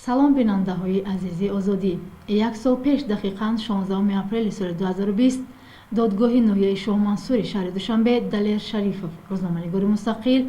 Салом, бинандаҳои азизи Озодӣ! Як сол пеш, дақиқан 16 апрели соли 2020, додгоҳи ноҳияи Шоҳмансури шаҳри Душанбе Далер Шарифов, рӯзноманигори мустақил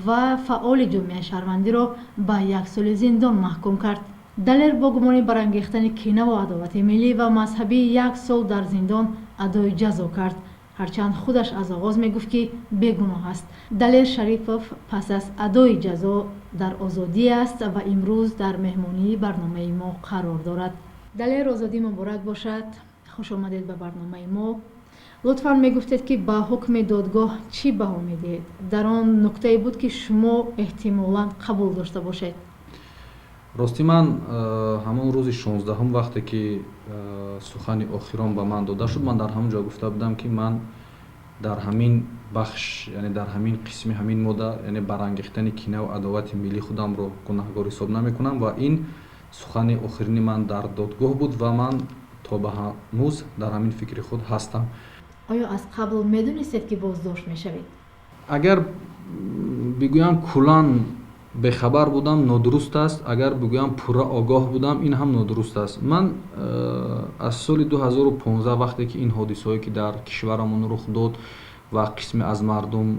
ва фаъоли ҷомеаи шаҳрвандиро ба як соли зиндон маҳкум кард. Далер бо гумони барангехтани кинаву адовати миллӣ ва мазҳабӣ як сол дар зиндон адои ҷазо кард, ҳарчанд худаш аз оғоз мегуфт, ки бегуноҳ аст. Далер Шарипов пас аз адои ҷазо дар озодӣ аст ва имрӯз дар меҳмонии барномаи мо қарор дорад. Далер, озодӣ муборак бошад, хуш омадед ба барномаи мо. Лутфан мегуфтед, ки ба ҳукми додгоҳ чӣ баҳо медиҳед? Дар он нуктае буд, ки шумо эҳтимолан қабул дошта бошед? Ростӣ, ман ҳамон рӯзи 16-ҳум, вақте ки сухани охирон ба ман дода шуд, ман дар ҳамон ҷо гуфта будам, ки ман дар ҳамин бахш, яъне дар ҳамин қисми ҳамин модда, яъне барангехтани кинаву адовати миллӣ, худамро гунаҳгор ҳисоб намекунам ва ин сухани охирини ман дар додгоҳ буд ва ман то ба ҳанӯз дар ҳамин фикри худ ҳастам. Оё аз қабл медонистед, ки боздошт мешавед? Агар бигӯям куллан бехабар будам, нодуруст аст. Агар бигӯям пурра огоҳ будам, ин ҳам нодуруст аст. Ман аз соли 2015, вақте ки ин ҳодисаҳое, ки дар кишварамон рух дод ва қисме аз мардум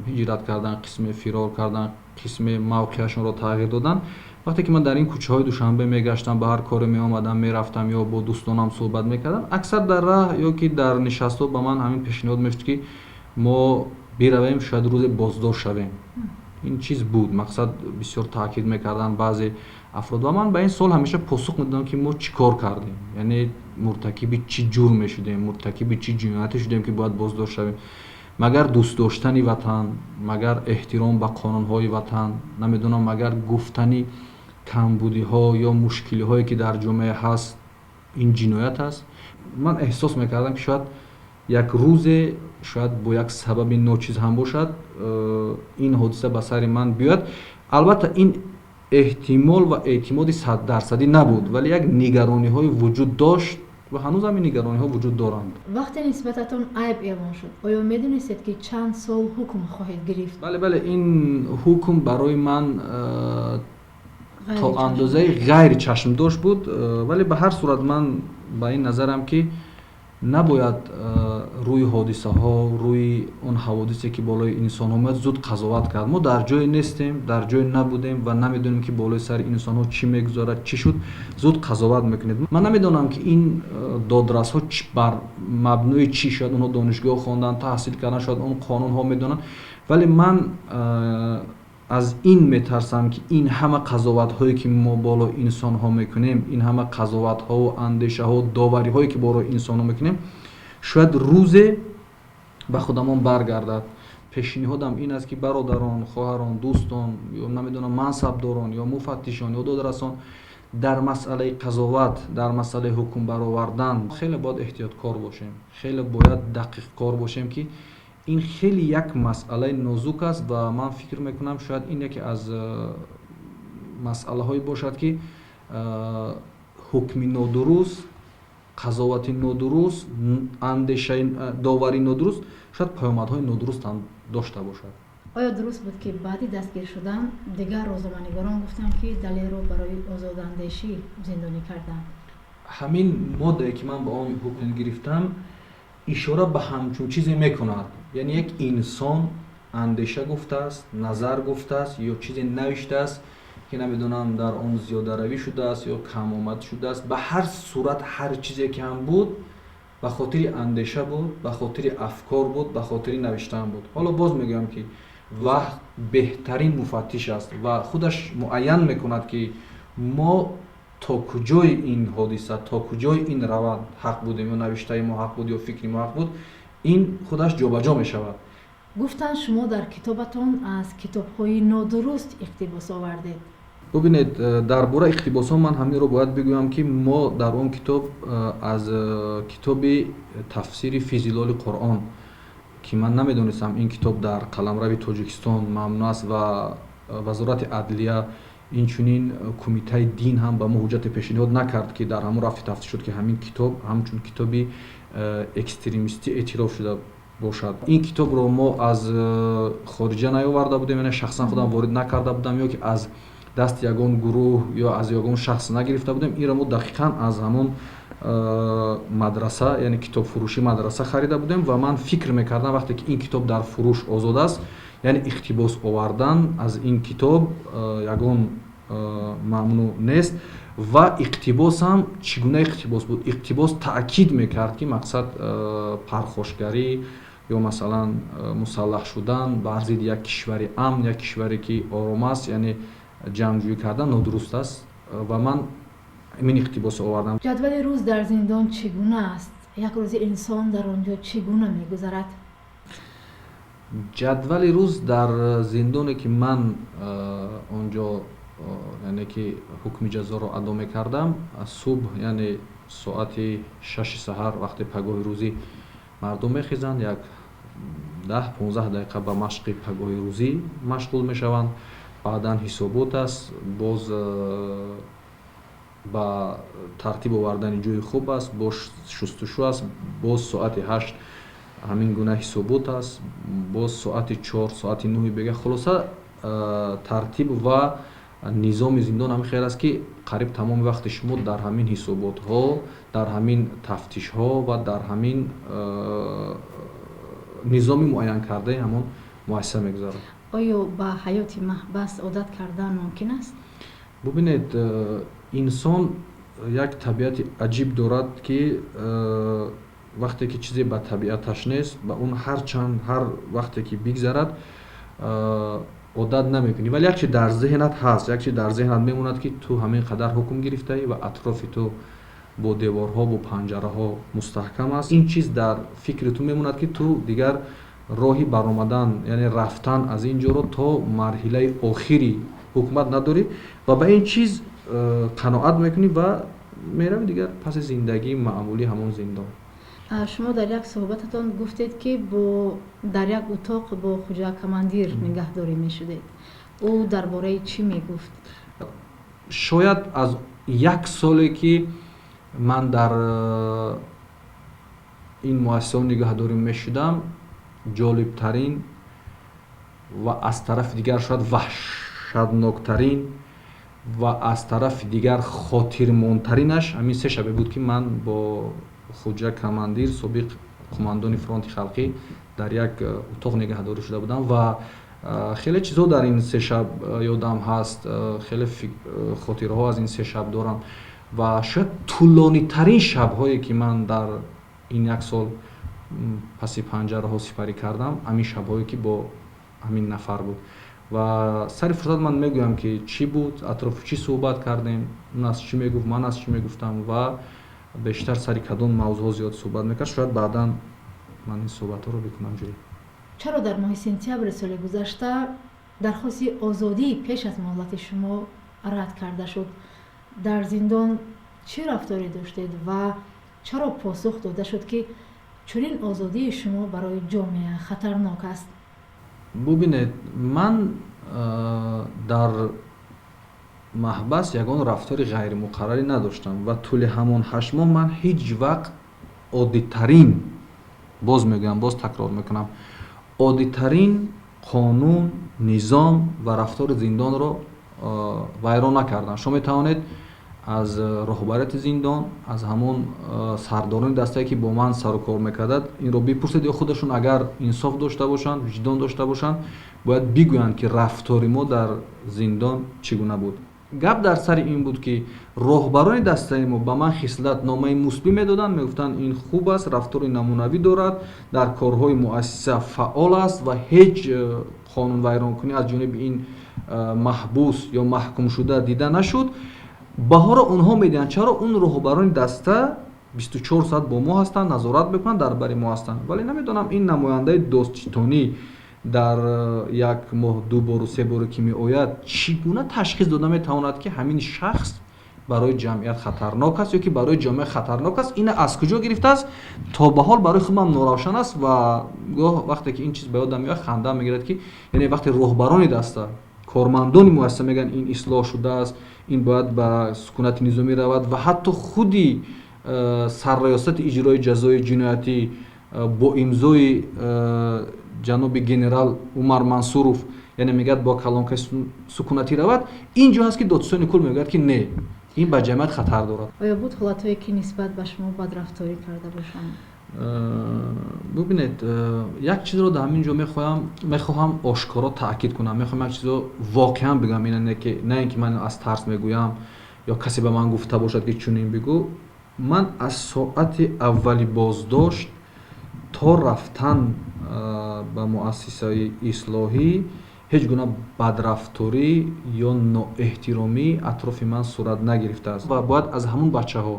ҳиҷрат карданд, қисме фирор карданд, қисме мавқеашонро тағйир доданд, вақте ки ман дар ин кӯчаҳои Душанбе мегаштам, ба ҳар коре меомадам, мерафтам ё бо дӯстонам суҳбат мекардам, аксар дар раҳ ё ки дар нишастҳо ба ман ҳамин пешниҳод мешуд, ки мо биравем, шояд рӯзе боздошт шавем. Ин чиз буд, мақсад, бисёр таъкид мекарданд баъзе афрод ва ман ба ин суол ҳамеша посух медодам, ки мо чӣ кор кардем, яъне муртакиби чӣ ҷурме шудем, муртакиби чӣ ҷинояте шудем, ки бояд боздошт шавем? Магар дӯст доштани ватан, магар эҳтиром ба қонунҳои ватан, намедонам, магар гуфтани камбудиҳо ё мушкилиҳое, ки дар ҷомеа ҳаст, ин ҷиноят аст? Ман эҳсос мекардам, ки шояд як рӯзе, шояд бо як сабаби ночиз ҳам бошад, ин ҳодиса ба сари ман биёяд. Албатта, ин эҳтимол ва эътимоди 100-дарсадӣ набуд, вале як нигарониҳое вуҷуд дошт ва ҳанӯзам ин нигарониҳо вуҷуд доранд. Вақте нисбататон айб эълон шуд, оё медонистед, ки чанд сол ҳукм хоҳед гирифт? Бале, ин ҳукм барои ман то андозаи ғайричашмдошт буд, вале ба ҳар сурат ман ба ин назарам, ки набояд рӯи ҳодисаҳо, рӯи он ҳаводисе, ки болои инсонҳо меояд, зуд қазоват кард. Мо дар ҷое нестем, дар ҷое набудем ва намедонем, ки болои сари инсонҳо чӣ мегузарад, чӣ шуд, зуд қазоват мекунед. Ман намедонам, ки ин додрасҳо бар мабнӯи чӣ, шояд онҳо донишгоҳ хонданд, таҳсил карданд, шояд он қонунҳо медонанд, вале ман аз ин метарсам, ки ин ҳама қазоватҳое, ки мо болои инсонҳо мекунем, ин ҳама қазоватҳову андешаҳо, довариҳое, ки болои инсонҳо мекунем, шояд рӯзе ба худамон баргардад. Пешниҳодам ин аст, ки бародарон, хоҳарон, дӯстон ё, намедонам, мансабдорон ё муфаттишон ё додрасон дар масъалаи қазоват, дар масъалаи ҳукм баровардан хеле бояд эҳтиёткор бошем, хеле бояд дақиқкор бошем, ки ин хеле як масъалаи нозук аст ва ман фикр мекунам, шояд ин яке аз масъалаҳое бошад, ки ҳукми нодуруст, қазовати нодуруст, андешаи доварии нодуруст шояд паёмадҳои нодуруст ҳам дошта бошад. Оё дуруст буд, ки баъди дастгир шудан дигар рӯзноманигорон гуфтанд, ки Далерро барои озодандешӣ зиндонӣ карданд? Ҳамин моддае, ки ман ба он ҳукм гирифтам, ишора ба ҳамчун чизе мекунад, яъне як инсон андеша гуфтааст, назар гуфтааст ё чизе навиштааст, ки, намедонам, дар он зиёдаравӣ шудааст ё камомад шудааст. Ба ҳар сурат, ҳар чизе ки ҳам буд, ба хотири андеша буд, ба хотири афкор буд, ба хотири навиштан буд. Ҳоло боз мегӯям, ки вақт беҳтарин муфаттиш аст ва худаш муайян мекунад, ки мо то куҷои ин ҳодиса, то куҷои ин раванд ҳақ будем ё навиштаи мо ҳақ буд ё фикри мо ҳақ буд. Ин худаш ҷобаҷо мешавад. Гуфтанд, шумо дар китобатон аз китобҳои нодуруст иқтибос овардед. Бубинед, дар бораи иқтибосҳо ман ҳаминро бояд бигӯям, ки мо дар он китоб аз китоби тафсири Фи зилоли Қуръон, ки ман намедонистам, ин китоб дар қаламрави Тоҷикистон мамнӯъ аст ва Вазорати адлия, инчунин Кумитаи дин ҳам ба мо ҳуҷҷате пешниҳод накард, ки дар ҳамон рафти тафтиш шуд, ки ҳамин китоб ҳамчун китоби экстремистӣ эътироф шуда бошад. Ин китобро мо аз хориҷа наёварда будем, яъне шахсан худам ворид накарда будам ё ки аз дасти ягон гурӯҳ ё аз ягон шахс нагирифта будем. Инро мо дақиқан аз ҳамон мадраса, яъне китобфурӯши мадраса харида будем. Ва ман фикр мекардам, вақте ки ин китоб дар фурӯш озод аст, яъне иқтибос овардан аз ин китоб ягон мамнӯъ нест. Ва иқтибосам чӣ гуна иқтибос буд? Иқтибос таъкид мекард, ки мақсад пархошгарӣ ё, масалан, мусаллаҳ шудан бар зидди як кишвари амн, як кишваре ки ором аст, яъне ҷангҷӯӣ кардан нодуруст аст. Ва ман ҳамин иқтибосро овардам. Ҷадвали рӯз дар зиндон чӣ гуна аст? Як рӯзи инсон дар он ҷо чӣ гуна мегузарад? Ҷадвали рӯз дар зиндоне, ки ман он ҷо, яъне ки ҳукми ҷазоро адо мекардам, субҳ, яъне соати 6-и саҳар, вақте пагоҳи рӯзӣ мардум мехезанд, як 10-15 дақиқа ба машқи пагоҳи рӯзӣ машғул мешаванд. Баъдан ҳисобот аст, боз ба тартиб овардани ҷои хоб аст, боз шустушу аст, боз соати 8 ҳамин гуна ҳисобот аст, боз соати 4, соати 9-и бега. Хулоса, тартиб ва низоми зиндон ҳамин хел аст, ки қариб тамоми вақти шумо дар ҳамин ҳисоботҳо, дар ҳамин тафтишҳо ва дар ҳамин низоми муайянкардаи ҳамон муассиса мегузарад. Оё ба ҳаёти маҳбас одат кардан мумкин аст? Бубинед, инсон як табиати аҷиб дорад, ки вақте ки чизе ба табиаташ нест, ба он ҳарчанд ҳар вақте ки бигзарад, одат намекунӣ. Вале як чи дар зеҳнат ҳаст, як чи дар зеҳнат мемонад, ки ту ҳамин қадар ҳукм гирифтаӣ ва атрофи ту бо деворҳо, бо панҷараҳо мустаҳкам аст. Ин чиз дар фикри ту мемонад, ки ту дигар роҳи баромадан, яъне рафтан аз ин ҷоро то марҳилаи охири ҳукумат надорӣ ва ба ин чиз қаноат мекунӣ ва меравӣ дигар паси зиндагии маъмулии ҳамон зиндон. Шумо дар як суҳбататон гуфтед, ки бо дар як утоқ бо Хуҷа Командир нигаҳдорӣ мешудед. Ӯ дар бораи чӣ мегуфт? Шояд аз як соле, ки ман дар ин муассисаҳо нигаҳдорӣ мешудам, ҷолибтарин ва аз тарафи дигар шояд ваҳшатноктарин ва аз тарафи дигар хотирмондтаринаш ҳамин се шабе буд, ки ман бо Хуҷа Командир, собиқ қумандони фронти халқӣ, дар як утоқ нигаҳдорӣ шуда будам. Ва хеле чизҳо дар ин се шаб ёдам ҳаст, хеле хотираҳо аз ин се шаб дорам. Ва шояд тӯлонитарин шабҳое, ки ман дар ин як сол паси панҷараҳо сипарӣ кардам, ҳамин шабҳое, ки бо ҳамин нафар буд. Ва сари фурсат ман мегӯям, ки чӣ буд, атрофи чӣ суҳбат кардем, он аз чӣ мегуфт, ман аз чӣ мегуфтам ва бештар сари кадом мавзӯъҳо зиёд суҳбат мекард. Шояд баъдан ман ин суҳбатҳоро бикунам ҷӯй. Чаро дар моҳи сентябри соли гузашта дархости озодии пеш аз муҳлати шумо рад карда шуд? Дар зиндон чӣ рафторе доштед ва чаро посух дода шуд, ки чунин озодии шумо барои ҷомеа хатарнок аст? Бубинед, ман дар маҳбас ягон рафтори ғайримуқаррарӣ надоштам ва тӯли ҳамон 8 моҳ ман ҳеҷ вақт оддитарин, боз мегӯям, боз такрор мекунам, оддитарин қонун, низом ва рафтори зиндонро вайрон накардам. Шумо метавонед аз роҳбарияти зиндон, аз ҳамон сардорони дастае, ки бо ман сару кор мекардад, инро бипурсед ё худашон, агар инсоф дошта бошанд, виҷдон дошта бошанд, бояд бигӯянд, ки рафтори мо дар зиндон чӣ гуна буд. Гап дар сари ин буд, ки роҳбарони дастаи мо ба ман хислатномаи мусбӣ медоданд, мегуфтанд, ин хуб аст, рафтори намунавӣ дорад, дар корҳои муассиса фаъол аст ва ҳеҷ қонунвайронкунӣ аз ҷониби ин маҳбус ё маҳкумшуда дида нашуд. Баҳоро онҳо медиҳанд. Чаро он роҳбарони даста 24 соат бо мо ҳастанд, назорат мекунанд, дар бари мо ҳастанд? Вале намедонам, ин намояндаи додситонӣ дар як моҳ ду бору се боре, ки меояд, чӣ гуна ташхис дода метавонад, ки ҳамин шахс барои ҷамъият хатарнок аст ё ки барои ҷомеа хатарнок аст? Ина аз куҷо гирифтааст, то ба ҳол барои худам норавшан аст. Ва гоҳ вақте ки ин чиз ба ёдам меояд, хандаам мегирад, ки яъне вақте роҳбарони даста, кормандони муассиса мегӯянд, ин ислоҳ шудааст, ин бояд ба сукунати низомӣ равад, ва ҳатто худи сарраёсати иҷрои ҷазои ҷиноятӣ бо имзои ҷаноби генерал Умар Мансуров Яъне мегӯяд, бо калонкаи сукунатӣ равад. Ин ҷо ҳаст, ки додситони кул мегӯяд, ки не, ин ба ҷамъият хатар дорад. Оё буд ҳолатҳое, ки нисбат ба шумо бадрафторӣ карда бошанд? Бубинед, як чизро дар ҳамин ҷо мехоҳам ошкоро таъкид кунам, мехоҳам як чизро воқеан бигӯям, на ин ки ман аз тарс мегӯям ё касе ба ман гуфта бошад, ки чунин бигӯ. Ман аз соати аввали боздошт то рафтан ба муассисаи ислоҳӣ ҳеҷ гуна бадрафторӣ ё ноэҳтиромӣ атрофи ман сурат нагирифтааст. Ва бояд аз ҳамун бачаҳо,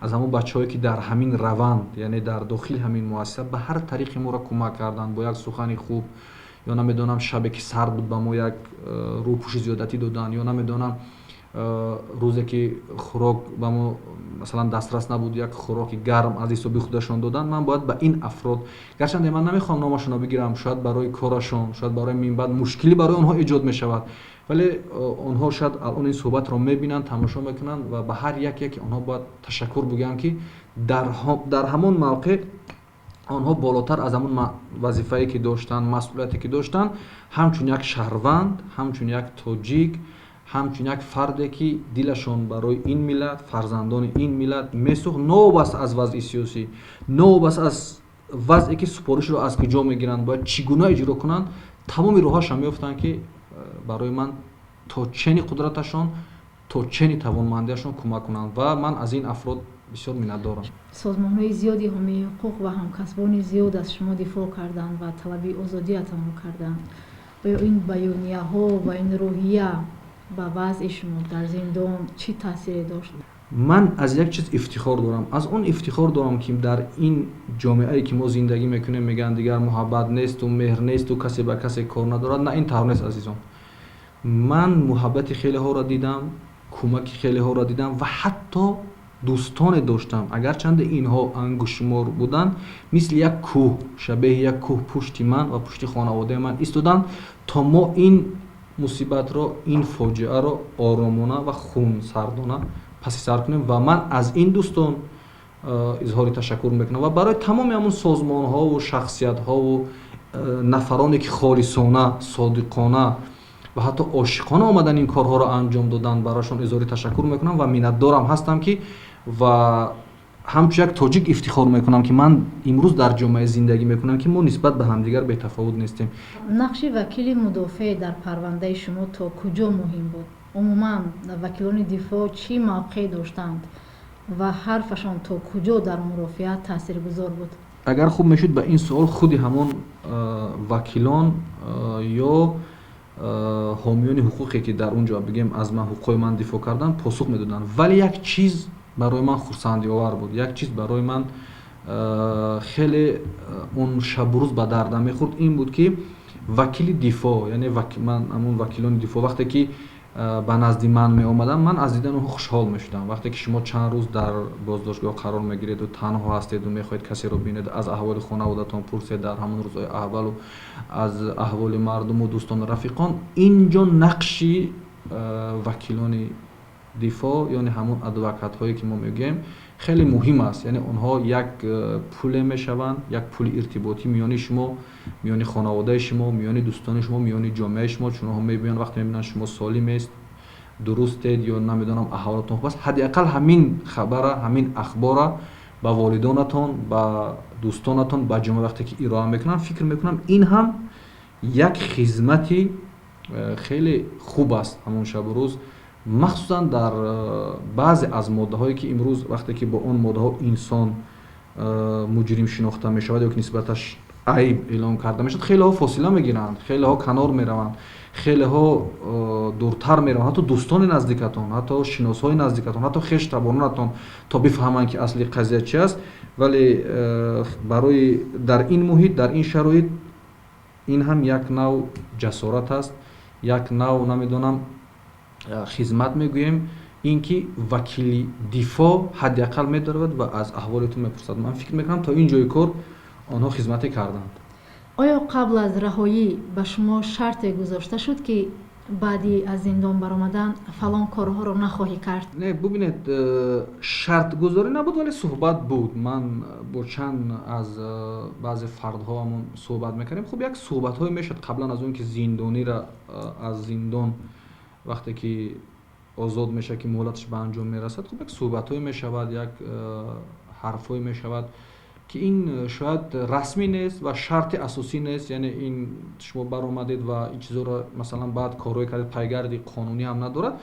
аз ҳамун бачаҳое, ки дар ҳамин раванд, яъне дар дохили ҳамин муассиса, ба ҳар тариқе моро кӯмак карданд, бо як сухани хуб ё намедонам, шабе ки сард буд, ба мо як рӯпӯши зиёдатӣ доданд, ё намедонам, рӯзе ки хӯрок ба мо, масалан, дастрас набуд, як хӯроки гарм аз ҳисоби худашон доданд. Ман бояд ба ин афрод, гарчанде ман намехоҳам номашонро бигирам, шояд барои корашон, шояд барои минбаъд мушкилӣ барои онҳо эҷод мешавад, вале онҳо шояд алон ин суҳбатро мебинанд, тамошо мекунанд, ва ба ҳар як яке онҳо бояд ташаккур бигӯям, ки дар ҳамон мавқеъ онҳо болотар аз ҳамон вазифае, ки доштанд, масъулияте, ки доштанд, ҳамчун як шаҳрванд, ҳамчун як тоҷик, ҳамчун як фарде, ки дилашон барои ин миллат, фарзандони ин миллат месӯхт, новобаста аз вазъи сиёсӣ, новобаста аз вазъе, ки супоришро аз куҷо мегиранд, бояд чӣ гуна иҷро кунанд, тамоми роҳашон меёфтанд, ки барои ман то чени қудраташон, то чени тавонмандиашон кӯмак кунанд, ва ман аз ин афрод бисёр миннатдорам. Созмонҳои зиёди ҳомии ҳуқуқ ва ҳамкасбони зиёд аз шумо дифоъ карданд ва талаби озодиятонро карданд. Оё ин баёнияҳо ва ин рӯҳия ба вазъи шумо дар зиндон чӣ таъсире дошт? Ман аз як чиз ифтихор дорам. Аз он ифтихор дорам, ки дар ин ҷомеае, ки мо зиндагӣ мекунем, мегӯянд, дигар муҳаббат несту меҳр несту касе ба касе кор надорад. На, ин тавр нест, азизон. Ман муҳаббати хелеҳоро дидам, кӯмаки хелеҳоро дидам ва ҳатто дӯстоне доштам, агарчанде инҳо ангуштшумор буданд, мисли як кӯҳ, шабеҳи як кӯҳ пушти ман ва пушти хонаводаи ман истоданд, то мо ин мусибатро, ин фоҷиаро оромона ва хунсардона паси сар кунем. Ва ман аз ин дӯстон изҳори ташаккур мекунам ва барои тамоми ҳамун созмонҳову шахсиятҳову нафароне, ки холисона, содиқона ва ҳатто ошиқона омадан ин корҳоро анҷом доданд, барояшон изҳори ташаккур мекунам ва миннатдорам ҳастам, ки ва ҳамчун як тоҷик ифтихор мекунам, ки ман имрӯз дар ҷомеа зиндагӣ мекунам, ки мо нисбат ба ҳамдигар бетафовут нестем. Нақши вакили мудофеъ дар парвандаи шумо то куҷо муҳим буд? Умуман, вакилони дифоъ чӣ мавқеъ доштанд ва ҳарфашон то куҷо дар мурофиа таъсиргузор буд? Агар хуб мешуд, ба ин суол худи ҳамон вакилон ё ҳомиёни ҳуқуқе, ки дар он ҷо, бигем, аз ман, ҳуқуқҳои ман дифоъ карданд, посух медоданд. Вале як чиз барои ман хурсандиовар буд, як чиз барои ман хеле он шабу рӯз ба дардам мехӯрд. Ин буд, ки вакили дифоъ, яъне ман ҳамон вакилони дифоъ, вақте ки ба назди ман меомаданд, ман аз дидани онҳо хушҳол мешудам. Вақте ки шумо чанд рӯз дар боздоштгоҳ қарор мегиреду танҳо ҳастеду мехоҳед касеро бинед, аз аҳволи хонаводатон пурсед дар ҳамон рӯзҳои аввалу аз аҳволи мардуму дӯстону рафиқон, ин ҷо нақши вакилони дифоъ, яъне ҳамон адвокатҳое, ки мо мегӯем, хеле муҳим аст. Яъне онҳо як пуле мешаванд, як пули иртиботӣ миёни шумо, миёни хонаводаи шумо, миёни дӯстони шумо, миёни ҷомеаи шумо. Чун онҳо мебиёнд, вақте мебинанд, шумо солимест, дурустед ё намедонам, аҳволатон хуб аст, ҳадди ақал ҳамин хабара, ҳамин ахбора ба волидонатон, ба дӯстонатон, ба ҷомеа вақте ки ироа мекунанд, фикр мекунам, ин ҳам як хизмати хеле хуб аст. Ҳамон шабу рӯз, махсусан дар баъзе аз моддаҳое, ки имрӯз вақте ки бо он моддаҳо инсон муҷрим шинохта мешавад ё ки нисбаташ айб эълон карда мешавад, хелеҳо фосила мегиранд, хелеҳо канор мераванд, хелеҳо дуртар мераванд, ҳатто дӯстони наздикатон, ҳатто шиносҳои наздикатон, ҳатто хештабононатон, то бифаҳманд, ки асли қазия чи аст. Вале барои дар ин муҳит, дар ин шароит ин ҳам як нав ҷасорат аст, як нав, намедонам, хизмат мегӯем, ин ки вакили дифоъ ҳадди ақал медаровад ва аз аҳволи ту мепурсад. Ман фикр мекунам, то ин ҷои кор онҳо хизмате карданд. Оё қабл аз раҳоӣ ба шумо шарте гузошта шуд, ки Баъди аз зиндон баромадан фалон корҳоро нахоҳӣ кард? Не, бубинед, шартгузорӣ набуд, вале суҳбат буд. Ман бо чанд аз баъзе фардҳоамон суҳбат мекардем. Хуб, як суҳбатҳое мешуд қаблан аз он ки зиндонира аз зиндон вақте ки озод мешавад, ки муҳлаташ ба анҷом мерасад, хуб, як суҳбатҳое мешавад, як ҳарфҳое мешавад, ки ин шояд расмӣ нест ва шарти асосӣ нест. Яъне ин шумо баромадед ва ин чизоро, масалан, баъд корҳое кардед, пайгарди қонунӣ ҳам надорад,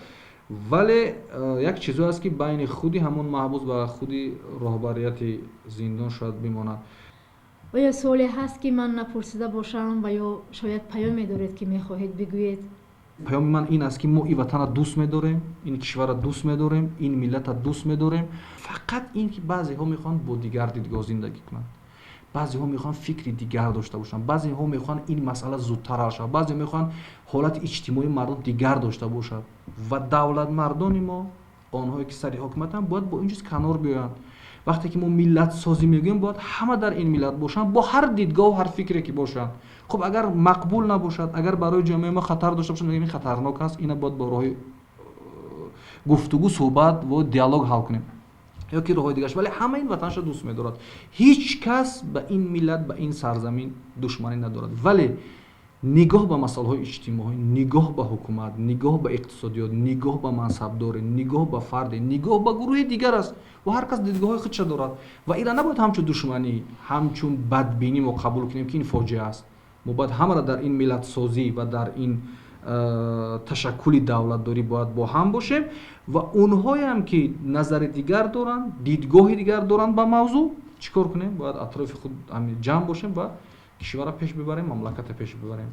вале як чизое аст, ки байни худи ҳамон маҳбус ва худи роҳбарияти зиндон шояд бимонад. Оё суоле ҳаст, ки ман напурсида бошам, ва ё шояд паёме доред, ки мехоҳед бигӯед? Паёми ман ин аст, ки мо ин ватанро дӯст медорем, ин кишварро дӯст медорем, ин миллатро дӯст медорем. Фақат ин ки баъзеҳо мехоҳанд бо дигар дидгоҳ зиндагӣ кунанд, баъзеҳо мехоҳанд фикри дигар дошта бошанд, баъзеҳо мехоҳанд ин масъала зудтар ҳал шавад, баъзеҳо мехоҳанд ҳолати иҷтимоии мардум дигар дошта бошад. Ва давлатмардони мо, онҳое ки сари ҳокимиятанд, бояд бо ин чиз канор биёянд. Вақте ки мо миллатсозӣ мегӯем, бояд ҳама дар ин миллат бошанд, бо ҳар дидгоҳу ҳар фикре ки бошанд. Хуб, агар мақбул набошад, агар барои ҷомеаи мо хатар дошта бошад, мегӯем, ин хатарнок аст, ина бояд бо роҳи гуфтугӯ, суҳбат ва диалог ҳал кунем ё ки роҳҳои дигараш. Вале ҳама ин ватанашро дӯст медорад, ҳеҷ кас ба ин миллат, ба ин сарзамин душманӣ надорад. Вале нигоҳ ба масъалаҳои иҷтимоӣ, нигоҳ ба ҳукумат, нигоҳ ба иқтисодиёт, нигоҳ ба мансабдорӣ, нигоҳ ба фарде, нигоҳ ба гурӯҳи дигар аст ва ҳар кас дидгоҳҳои худша дорад. Ва ира набояд ҳамчун душманӣ, ҳамчун бадбинӣ мо қабул кунем, ки ин фоҷиа аст. Мо бояд ҳамаро дар ин миллатсозӣ ва дар ин ташаккули давлатдорӣ бояд бо ҳам бошем ва онҳоеам ки назари дигар доранд, дидгоҳи дигар доранд ба мавзӯъ, чӣ кор кунем? Бояд атрофи худ ҷамъ бошем ва кишварро пеш бибарем, мамлакатро пеш бибарем.